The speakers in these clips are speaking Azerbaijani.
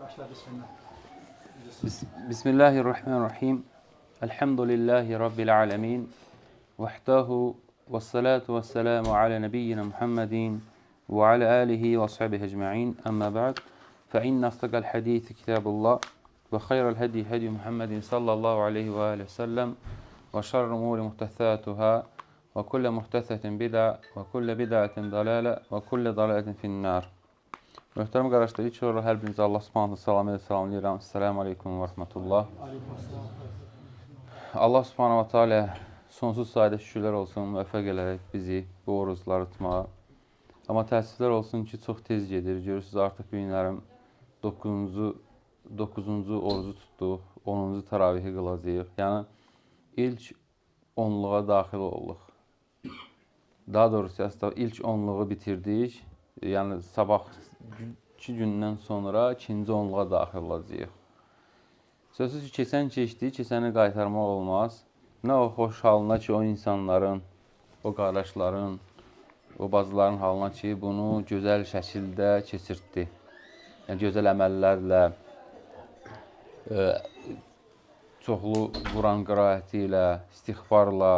Başla bismillah. Bismillahirrahmanirrahim. Elhamdülillahi Rabbil alemin. Vahdahu ve salatu ve selamu ala nebiyyina Muhammedin ve ala alihi ve sahbihi ecma'in. Amma ba'd. Fe inne asdaqal hadisi kitabullah ve hayral hedi hedi Muhammedin sallallahu aleyhi ve aleyhi ve sellem ve şerrul umuri muhtesatuhâ ve kulle muhtesetin bid'a ve kulle bid'atin dalale ve kulle dalaletin finnâr. Möhtərəm qardaşlar, ilk olaraq hər birinizi Allah Subhanahu salam ilə salamlayıram. Esselamu aleykum və rəhmətullah. Allah Subhanahu və Teala sonsuz sayda şükürlər olsun, müvəffəq elədi bizi bu orucları tutmağa. Amma təəssüflər olsun ki, çox tez gedir. Görürsünüz, artıq bu günlərim 9-cu orucu tutduq, 10-cu təravihi qılacağıq. Yəni, ilk onluğa daxil olduq. Daha doğrusu, ilk onluğu bitirdik. Yəni, sabah 2 gündən sonra ikinci onluğa daxil olacağıq. Sözsüz ki, keçən keçdi, keçəni qaytarmaq olmaz. Nə o xoş halına ki, o insanların, o qardaşların, o bacıların halına ki, bunu gözəl şəkildə keçirtdi. Yəni, gözəl əməllərlə, çoxlu Quran qiraəti ilə, istiğfarla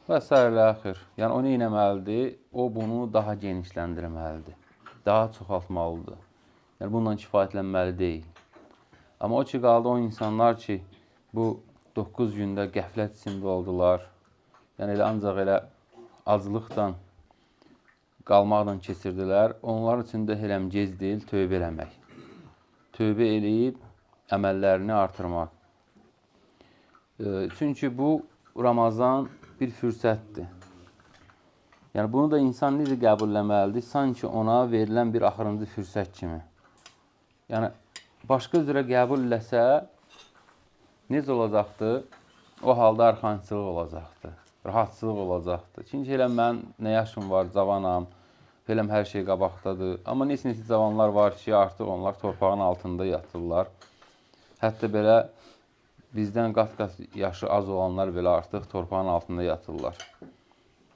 və s. Axir. Yəni, o nə etməlidir? O, bunu daha genişləndirməlidir, daha çoxaltmalıdır. Yəni, bununla kifayətlənməli deyil. Amma o ki, qaldı o insanlar ki, bu 9 gündə qəflət içində oldular. Yəni, elə ancaq elə aclıqdan, qalmaqla keçirdilər. Onlar üçün də heləm gec deyil, tövbə eləmək. Tövbə eləyib əməllərini artırmaq. Çünki bu Ramazan bir fürsətdir. Yəni, bunu da insan necə qəbulləməlidir? Sanki ona verilən bir axırıncı fürsət kimi. Yəni, başqa üzrə qəbul eləsə, necə olacaqdır? O halda arxançılıq olacaqdır, rahatçılıq olacaqdır. Çünki elə mən nə yaşım var, cavanam, eləm hər şey qabaqdadır. Amma neçə-neçə cavanlar var ki, artıq onlar torpağın altında yatırlar. Hətta belə bizdən qat-qat yaşı az olanlar belə artıq torpağın altında yatırlar.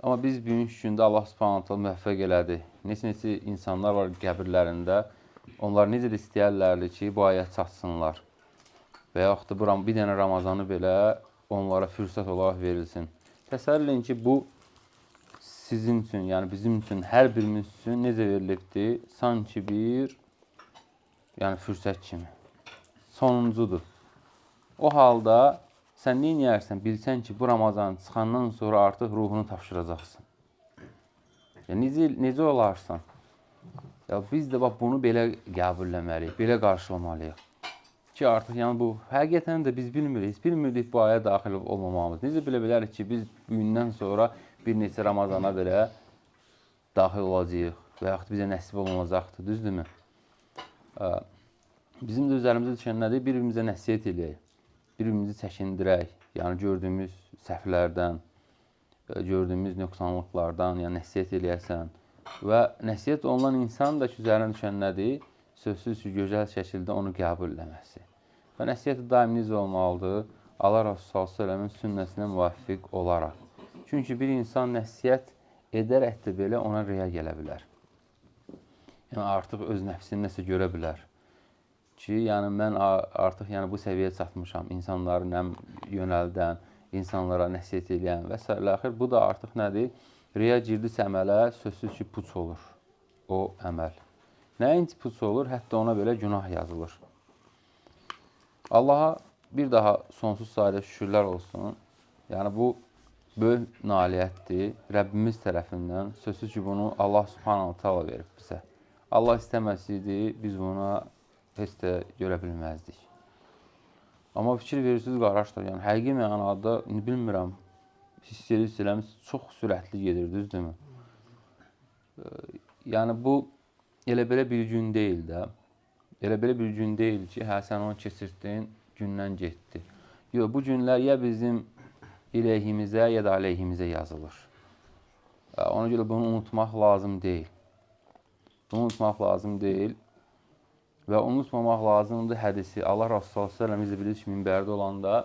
Amma biz bugünkü gündə Allah Subhanahu taala müvəffəq elədi. Neçə-neçə insanlar var qəbirlərində, onlar necə də istəyərlərdi ki, bu aya çatsınlar. Və yaxud da bir dənə Ramazanı belə onlara fürsət olaraq verilsin. Təsəvvür edin ki, bu sizin üçün, yəni bizim üçün, hər birimiz üçün necə verilibdir? Sanki bir, yəni fürsət kimi. Sonuncudur. O halda sən nə edərsən, bilsən ki, bu Ramazan çıxandan sonra artıq ruhunu tapşıracaqsın. Yəni, necə olarsan? Ya, biz də bax, bunu belə qəbulləməliyik, belə qarşılamalıyıq. Ki, artıq yəni bu, həqiqətən də biz bilmirik, bilmirdik bu aya daxil olmamamız. Necə bilə bilərik ki, biz bugündən sonra bir neçə Ramazana belə daxil olacağıq və yaxud bizə nəsib olunacaqdır, düzdürmü? Bizim də üzərimizə düşən nədir? Bir-birimizə nəsihət eləyək, bir-birimizi çəkindirək, yəni gördüyümüz səhvlərdən, gördüyümüz nöqsanlıqlardan, yəni nəsihət eləyəsən. Və nəsihət olunan insan da ki, üzərinə düşən nədir? Sözsüz ki, gözəl şəkildə onu qəbul eləməsi. Və nəsihət daim necə olmalıdır? Allah Resulü sallallahu əleyhi və səlləmin sünnəsinə müvafiq olaraq. Çünki bir insan nəsihət edərək də belə ona riya gələ bilər. Yəni, artıq öz nəfsini nəsə görə bilər. Ki, yəni, mən artıq yəni, bu səviyyəyə çatmışam. İnsanları nə yönəldən, insanlara nəsihət eləyən və s. Axir, bu da artıq nədir? Riya girdisə əmələ, sözsüz ki, puç olur o əməl. Nəinki puç olur, hətta ona belə günah yazılır. Allaha bir daha sonsuz sayda şükürlər olsun. Yəni, bu böyük nailiyyətdir Rəbbimiz tərəfindən. Sözsüz ki, bunu Allah Subhanahu taala verib bizə. Allah istəməsiydi, biz buna heç də görə bilməzdik. Amma fikir verirsiniz, qardaşlar, yəni həqiqi mənada, bilmirəm, hiss edirsiniz, eləmiz çox sürətli gedir, düzdürmü? Yəni, bu elə belə bir gün deyil də. Elə belə bir gün deyil ki, hə, sən onu keçirdin, gündən getdi. Yox, bu günlər ya bizim ileyhimizə, ya da aleyhimizə yazılır. Ona görə bunu unutmaq lazım deyil. Bunu unutmaq lazım deyil. Və unutmamaq lazımdır hədisi. Allah Resulü sallallahu əleyhi və səlləm bilir ki, minbərdə olanda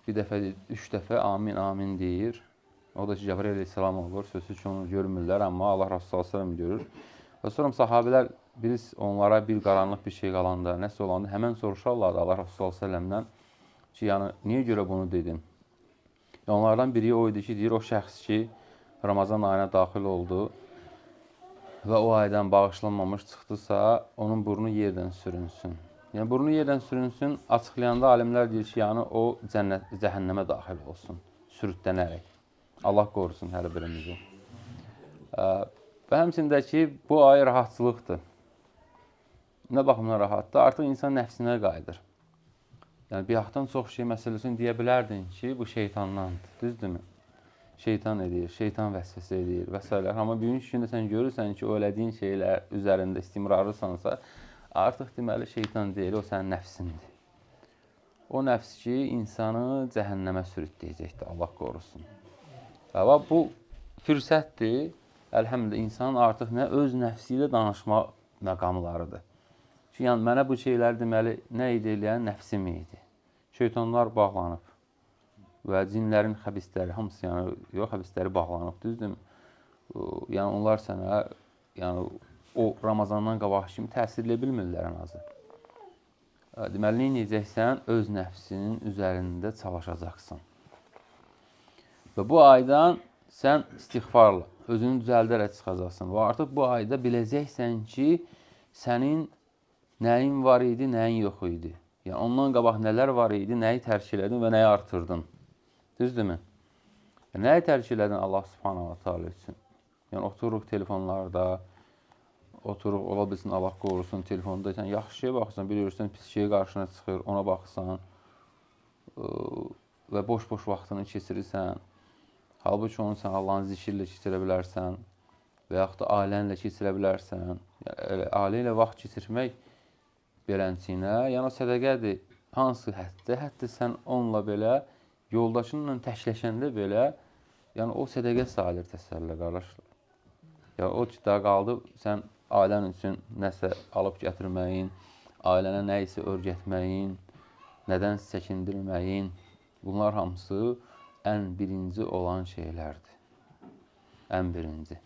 bir dəfə, 3 dəfə amin, amin deyir. O da ki, Cəbrail əleyhissalam olur. Sözsüz ki, onu görmürlər, amma Allah Resulü sallallahu əleyhi və səlləm görür. Və sonra sahabələr bilirsiniz, onlara bir qaranlıq bir şey qalanda, nəsə olanda həmən soruşarlardı Allah Resulü sallallahu ki, yəni niyə görə bunu dedin? Yəni, onlardan biri o idi ki, deyir o şəxs ki, Ramazan ayına daxil oldu və o aydan bağışlanmamış çıxdısa, onun burnu yerdən sürünsün. Yəni burnu yerdən sürünsün, açıqlayanda alimlər deyir ki, yəni o cənnət, cəhənnəmə daxil olsun, sürütlənərək. Allah qorusun hər birimizi. Və həmçində ki, bu ay rahatçılıqdır. Nə baxımdan rahatdır? Artıq insan nəfsinə qayıdır. Yəni, bir haqdan çox şey məsəl üçün deyə bilərdin ki, bu şeytandandır, düzdürmü? Şeytan edir, şeytan vəsvəsə edir və s. Amma bugünkü gündə sən görürsən ki, o elədiyin şeylər üzərində istimrarlısansa, artıq deməli şeytan deyil, o sənin nəfsindir. O nəfs ki, insanı cəhənnəmə sürütləyəcəkdir, Allah qorusun. Və bu fürsətdir. Əlhəmdülillah, insanın artıq nə öz nəfsi ilə danışma məqamlarıdır. Ki, yəni mənə bu şeylər deməli nə idi eləyən nəfsim idi. Şeytanlar bağlanıb və cinlərin xəbisləri hamısı, yəni yox xəbisləri bağlanıb, düzdürmü? Yəni onlar sənə, yəni o Ramazandan qabaq kimi təsir eləyə bilmirlər ən azı. Deməli nə edəcəksən? Öz nəfsinin üzərində çalışacaqsan. Və bu aydan sən istiğfarla özünü düzəldərək çıxacaqsan və artıq bu ayda biləcəksən ki, sənin nəyin var idi, nəyin yox idi. Yəni ondan qabaq nələr var idi, nəyi tərk elədin və nəyi artırdın. Düzdürmü? Nəyi tərk elədin Allah Subhanahu va Taala üçün? Yəni oturuq telefonlarda, oturuq, ola bilsin Allah qorusun, telefonda sən yaxşı şeyə baxırsan, bir görürsən pis şeyə qarşına çıxır, ona baxırsan və boş-boş vaxtını keçirirsən. Halbuki onu sən Allahın zikri ilə keçirə bilərsən və yaxud da ailənlə keçirə bilərsən. Yəni, ailə ilə vaxt keçirmək belənciyinə, yəni o sədəqədir. Hansı həddə? Hətta sən onunla belə, yoldaşınla təkləşəndə belə, yəni o sədəqə sayılır təsəlli qardaşlar. Yəni o ki, daha qaldı, sən ailən üçün nəsə alıb gətirməyin, ailənə nə isə öyrətməyin, nədənsə çəkindirməyin, bunlar hamısı ən birinci olan şeylərdir. Ən birinci.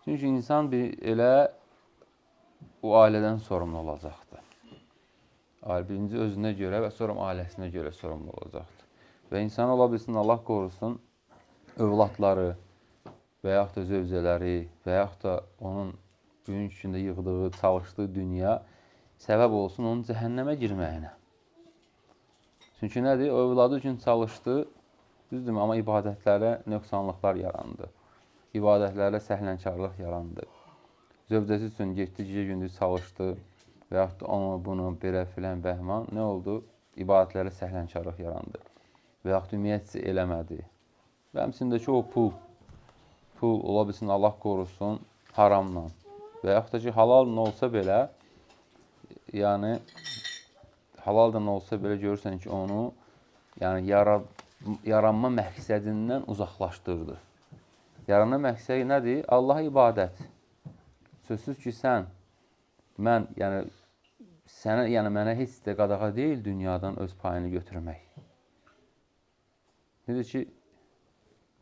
Çünki insan bir elə o ailədən sorumlu olacaqdır. Birinci özünə görə və sonra ailəsinə görə sorumlu olacaqdır. Və insan ola bilsin, Allah qorusun, övladları və yaxud da zövcələri və yaxud da onun bugünkü gündə yığdığı, çalışdığı dünya səbəb olsun onun cəhənnəmə girməyinə. Çünki nədir? O övladı üçün çalışdı, düzdürmü? Amma ibadətlərə nöqsanlıqlar yarandı. İbadətlərə səhlənkarlıq yarandı. Zövcəsi üçün getdi, gecə gündüz çalışdı və yaxud da onu, bunu, belə filən bəhman. Nə oldu? İbadətlərə səhlənkarlıq yarandı. Və yaxud ümumiyyətcə eləmədi. Və həmçində ki, o pul ola bilsin, Allah qorusun, haramla. Və yaxud da ki, halal olsa belə, yəni halaldan olsa belə görürsən ki, onu yəni yaranma məqsədindən uzaqlaşdırdı. Yaranma məqsədi nədir? Allaha ibadət. Sözsüz ki, sən, mən, yəni sənə, yəni mənə heç də qadağa deyil dünyadan öz payını götürmək. Necə ki,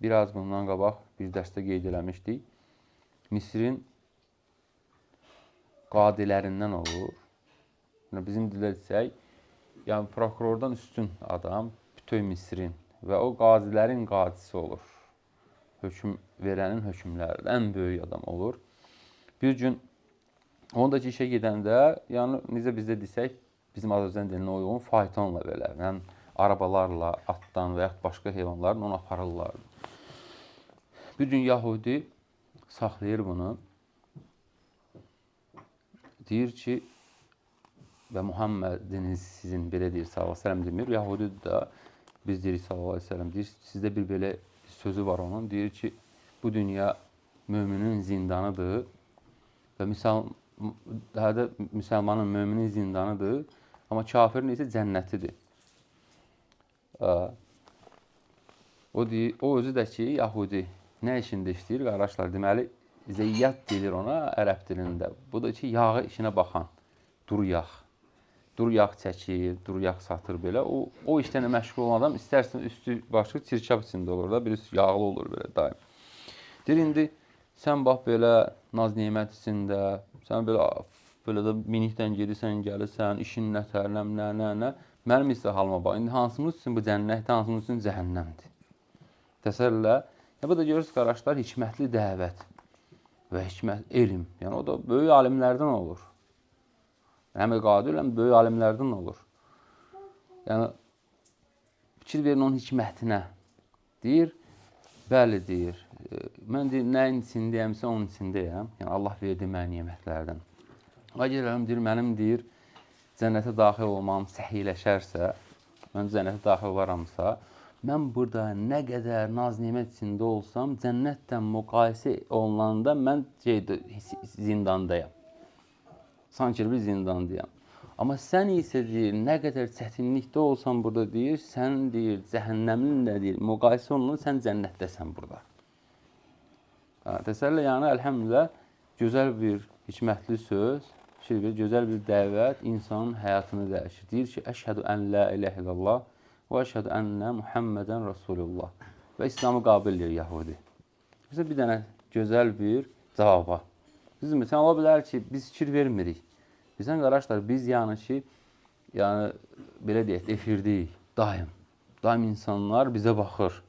biraz bundan qabaq bir dərsdə qeyd eləmişdik. Misrin qadilərindən olur. Yəni, bizim dildə desək, yəni prokurordan üstün adam bütün Misrin və o qazilərin qazisi olur. Hökm verənin hökmləri ən böyük adam olur. Bir gün onu da ki, işə gedəndə, yəni necə bizdə desək, bizim Azərbaycan dilinə uyğun faytonla belə, yəni arabalarla, atdan və yaxud başqa heyvanlarla onu aparırlar. Bir gün Yahudi saxlayır bunu. Deyir ki, və Muhammediniz sizin belə deyir, sallallahu əleyhi və səlləm demir. Yahudi də biz deyirik sallallahu əleyhi və səlləm deyir, sizdə bir belə sözü var onun. Deyir ki, bu dünya müminin zindanıdır və daha da müsəlmanın, müminin zindanıdır, amma kafirin isə cənnətidir. O deyir, o özü də ki, Yahudi nə işində işləyir qardaşlar? Deməli, zeyyat deyilir ona ərəb dilində. Bu da ki, yağı işinə baxan, duru yağ. Duru yağ çəkir, duru yağ satır belə. O işdən məşğul olan adam istərsən üstü başı çirkab içində olur da, birisi yağlı olur belə daim. Deyir, indi Sən bax belə naz nemət içində, sən belə də minikdən gedirsən, gəlirsən, işin nətər, nə, nə, nə. Mənim isə halıma bax. İndi hansımız üçün bu cənnətdir, hansımız üçün cəhənnəmdir. Təsəllə. Ya, bu da görürsünüz, qardaşlar, hikmətli dəvət və hikmət, elm. Yəni, o da böyük alimlərdən olur. Həm qadir, həm böyük alimlərdən olur. Yəni, fikir verin onun hikmətinə. Deyir, bəli, deyir. Mən deyir, nəyin içindəyəmsə, onun içindəyəm. Yəni, Allah verdi mənə nemətlərdən. Əgər deyir, mənim deyir, cənnətə daxil olmam səhiləşərsə, mən cənnətə daxil olaramsa, mən burada nə qədər naz nemət içində olsam, cənnətlə müqayisə olunanda mən zindandayam. Sanki bir zindandayam. Amma sən isə deyir, nə qədər çətinlikdə olsan burada deyir, sən deyir, cəhənnəmlinlə deyir, müqayisə olunanda sən cənnətdəsən burada. Təsəlli, yəni, əlhəmdülillah, gözəl bir hikmətli söz, gözəl bir dəvət insanın həyatını dəyişir. Deyir ki, əşhədu ən la iləhə illallah və əşhədu ənnə Muhammədən Rasulullah. Və İslamı qəbul edir Yahudi. Bizə bir dənə gözəl bir cavaba. Düzdürmü? Sən ola bilər ki, biz fikir vermirik. Bizən qardaşlar, biz yəni ki, yəni, belə deyək, efirdəyik, daim. Daim insanlar bizə baxır.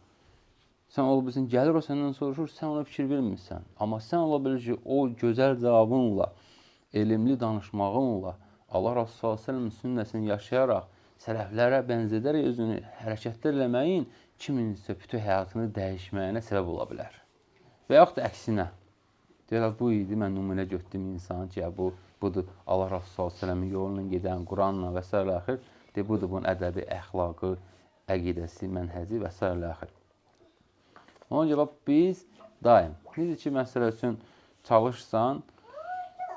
Sən ola bilsin, gəlir o səndən soruşur, sən ona fikir vermirsən. Amma sən ola bilir ki, o gözəl cavabınla, elmli danışmağınla, Allah Resulü sallallahu əleyhi və səlləm sünnəsini yaşayaraq, sələflərə bənzədərək özünü hərəkətlər eləməyin kiminsə bütün həyatını dəyişməyinə səbəb ola bilər. Və yaxud da əksinə. Deyirlər, bu idi, mən nümunə götürdüm insan ki, ya, budur Allah Resulü sallallahu əleyhi və səlləmin yolunla gedən, Quranla və s. Axir. Deyir, budur bunun ədəbi, əxlaqı, əqidəsi, mənhəci və s. Axir. Ona görə biz daim, necə ki, məsələ üçün çalışsan,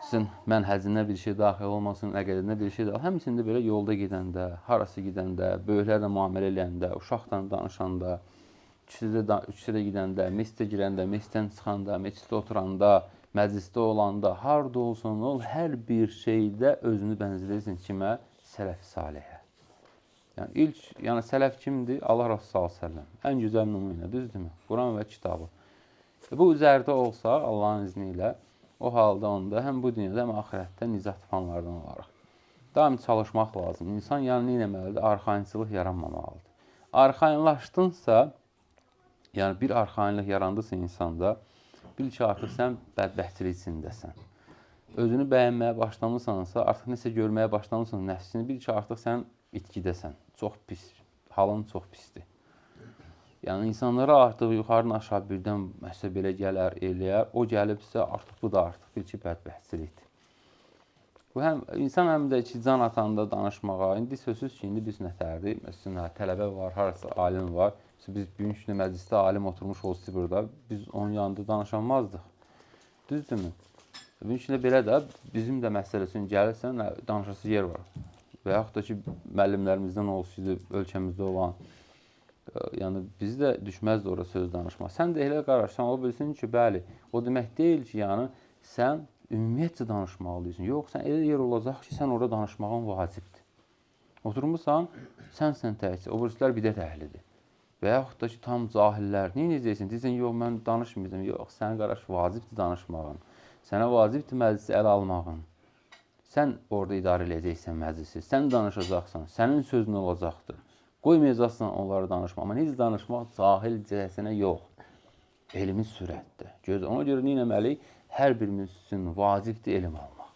sizin mənhəcinə bir şey daxil olmasın, əqidənə bir şey daxil, həmçinin də belə yolda gedəndə, harası gedəndə, böyüklərlə müamilə eləyəndə, uşaqla danışanda, küçədə gedəndə, məscidə girəndə, məsciddən çıxanda, məsciddə oturanda, məclisdə olanda, harada olsun ol, hər bir şeydə özünü bənzədirsin kimə? Sələf-i salihə. Yəni, ilk, yəni sələf kimdir? Allah Resulü sallallahu əleyhi və səlləm. Ən gözəl nümunə, düzdürmü? Quran və kitabı. Bu üzərdə olsa, Allahın izni ilə, o halda onda həm bu dünyada, həm axirətdə nicat tapanlardan olaraq. Daim çalışmaq lazım. İnsan yəni nə etməlidir? Arxayınçılıq yaranmamalıdır. Arxayınlaşdınsa, yəni bir arxayınlıq yarandısa insanda, bil ki, artıq sən bədbəxtçilik içindəsən. Özünü bəyənməyə başlamısansa, artıq nəsə görməyə başlamısan nəfsini, bil ki, artıq sən itkidəsən. Çox pis, halın çox pisdir. Yəni, insanlara artıq yuxarıdan aşağı birdən məsələ belə gələr, eləyər. O gəlibsə, artıq bu da artıq bil ki, bədbəxtçilikdir. Bu həm, insan həm də ki, can atanda danışmağa, indi sözsüz ki, indi biz nətərdir? Məsələn, tələbə var, harasa alim var. Biz bugünkü gündə məclisdə alim oturmuş olsa burada, biz onun yanında danışanmazdıq. Düzdürmü? Bugünkü gündə belə də bizim də məsələ üçün gəlirsən, danışası yer var. Və yaxud da ki, müəllimlərimizdən olsaydı, ölkəmizdə olan, yəni bizi də düşməzdi ora söz danışmaq. Sən də elə qararsan, ola bilsin ki, bəli, o demək deyil ki, yəni sən ümumiyyətcə danışmalıysan. Yox, sən elə yer olacaq ki, sən orada danışmağın vacibdir. Oturmursan, sənsən təkcə, o birisilər bidət əhlidir. Və yaxud da ki, tam cahillər, nə edəcəksin? Deyirsən, yox, mən danışmayacağam. Yox, sənə qaraş vacibdir danışmağın. Sənə vacibdir məclisi ələ almağın. Sən orada idarə eləyəcəksən məclisi, sən danışacaqsan, sənin sözün olacaqdır. Qoymayacaqsan onlara danışmaq. Amma necə danışmaq? Cahilcəsinə yox. Elmi sürətdə. Ona görə nə etməliyik? Hər birimiz üçün vacibdir elm almaq.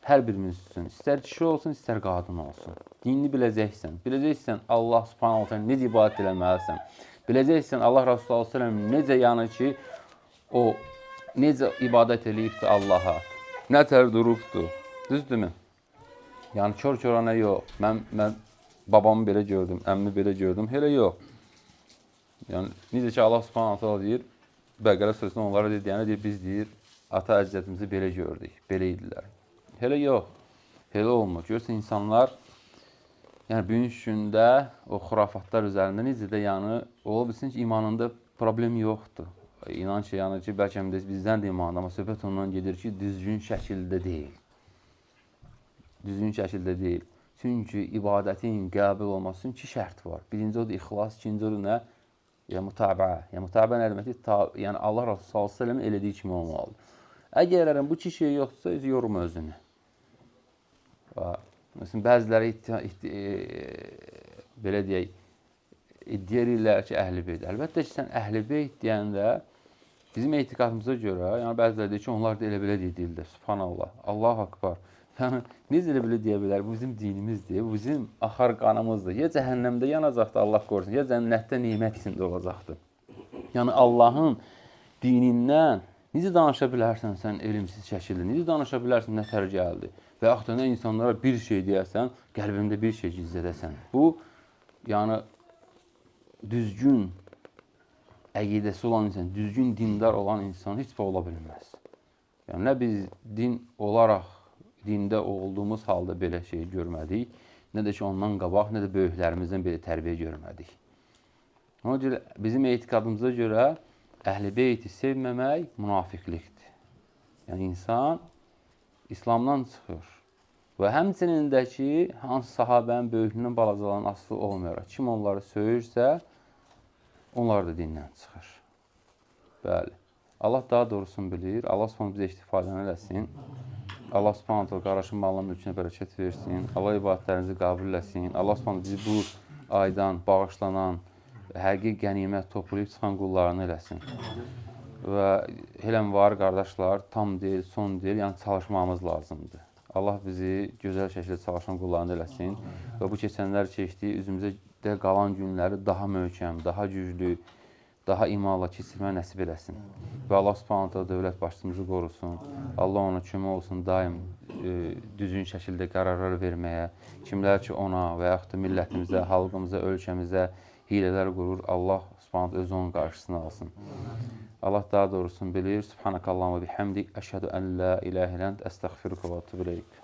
Hər birimiz üçün. İstər kişi olsun, istər qadın olsun. Dinini biləcəksən. Biləcəksən Allah Subhanahu taala necə ibadət eləməlisən. Biləcəksən Allah Resulü sallallahu əleyhi və səlləm necə yəni ki, o necə ibadət eləyibdir Allaha. Nə tər durubdur. Düzdürmü? Yəni kör-köranə yox. Mən babamı belə gördüm, əmmi belə gördüm. Elə yox. Yəni necə ki Allah Subhanahu taala deyir, Bəqərə surəsində onlara deyir, yəni deyir, biz deyir, ata əcdadımızı belə gördük, belə idilər. Elə yox. Elə olmur. Görürsən insanlar yəni bugünkü gündə o xurafatlar üzərində necə də yəni ola bilsin ki, imanında problem yoxdur. İnan ki, yəni ki, bəlkə də bizdən də imandır, amma söhbət ondan gedir ki, düzgün şəkildə deyil. Düzgün şəkildə deyil. Çünki ibadətin qəbul olması üçün iki şərt var. Birinci odur ixlas, ikinci odur nə? Yəni mütabə. Yəni mütabə nə deməkdir? Yəni Allah Resulü sallallahu əleyhi və səlləm elədiyi kimi olmalıdır. Əgər bu iki şey yoxdursa, özü yorma özünü. Və məsələn bəziləri belə deyək, iddia edirlər ki, Əhl-i Beyt. Əlbəttə ki, sən Əhl-i Beyt deyəndə bizim etiqadımıza görə, yəni bəziləri deyir ki, onlar da elə belə deyirlər. Subhanallah, Allahu Akbar. Yəni necə elə belə deyə bilər? Bu bizim dinimizdir, bu bizim axar qanımızdır. Ya cəhənnəmdə yanacaqdır, Allah qorusun, ya cənnətdə nemət içində olacaqdır. Yəni Allahın dinindən necə danışa bilərsən sən elmsiz şəkildə? Necə danışa bilərsən nə tər gəldi? Və yaxud da nə insanlara bir şey deyərsən, qəlbində bir şey gizlədəsən. Bu, yəni düzgün əqidəsi olan insan, düzgün dindar olan insan heç vaxt ola bilməz. Yəni nə biz din olaraq dində olduğumuz halda belə şey görmədik, nə də ki ondan qabaq, nə də böyüklərimizdən belə tərbiyə görmədik. Ona görə bizim etiqadımıza görə Əhl-i Beyti sevməmək münafiqlikdir. Yəni insan İslamdan çıxır. Və həmçinin də ki, hansı sahabənin böyüklüyündən balacalarının asılı olmayaraq, kim onları söyürsə, onlar da dindən çıxır. Bəli. Allah daha doğrusunu bilir. Allah Subhanahu bizə istifadə eləsin. Allah Subhanahu taala qardaşın malına, mülkünə bərəkət versin. Allah ibadətlərinizi qəbul eləsin. Allah Subhanahu bizi bu aydan bağışlanan, həqiqi qənimət toplayıb çıxan qullarını eləsin. Və heləm var qardaşlar, tam deyil, son deyil, yəni çalışmamız lazımdır. Allah bizi gözəl şəkildə çalışan qullarını eləsin və bu keçənlər keçdi, üzümüzə də qalan günləri daha möhkəm, daha güclü, daha imanla keçirmək nəsib eləsin. Və Allah Subhanahu taala dövlət başçımızı qorusun. Allah ona kömək olsun daim düzgün şəkildə qərarlar verməyə. Kimlər ki ona və yaxud da millətimizə, xalqımıza, ölkəmizə hilələr qurur, Allah Subhanahu taala özü onun qarşısını alsın. Allah daha doğrusunu bilir. Subhanakallahumma bihamdik. Əşhədu ən la ilahə illə ent, əstəğfiruka və etûbü ileyk.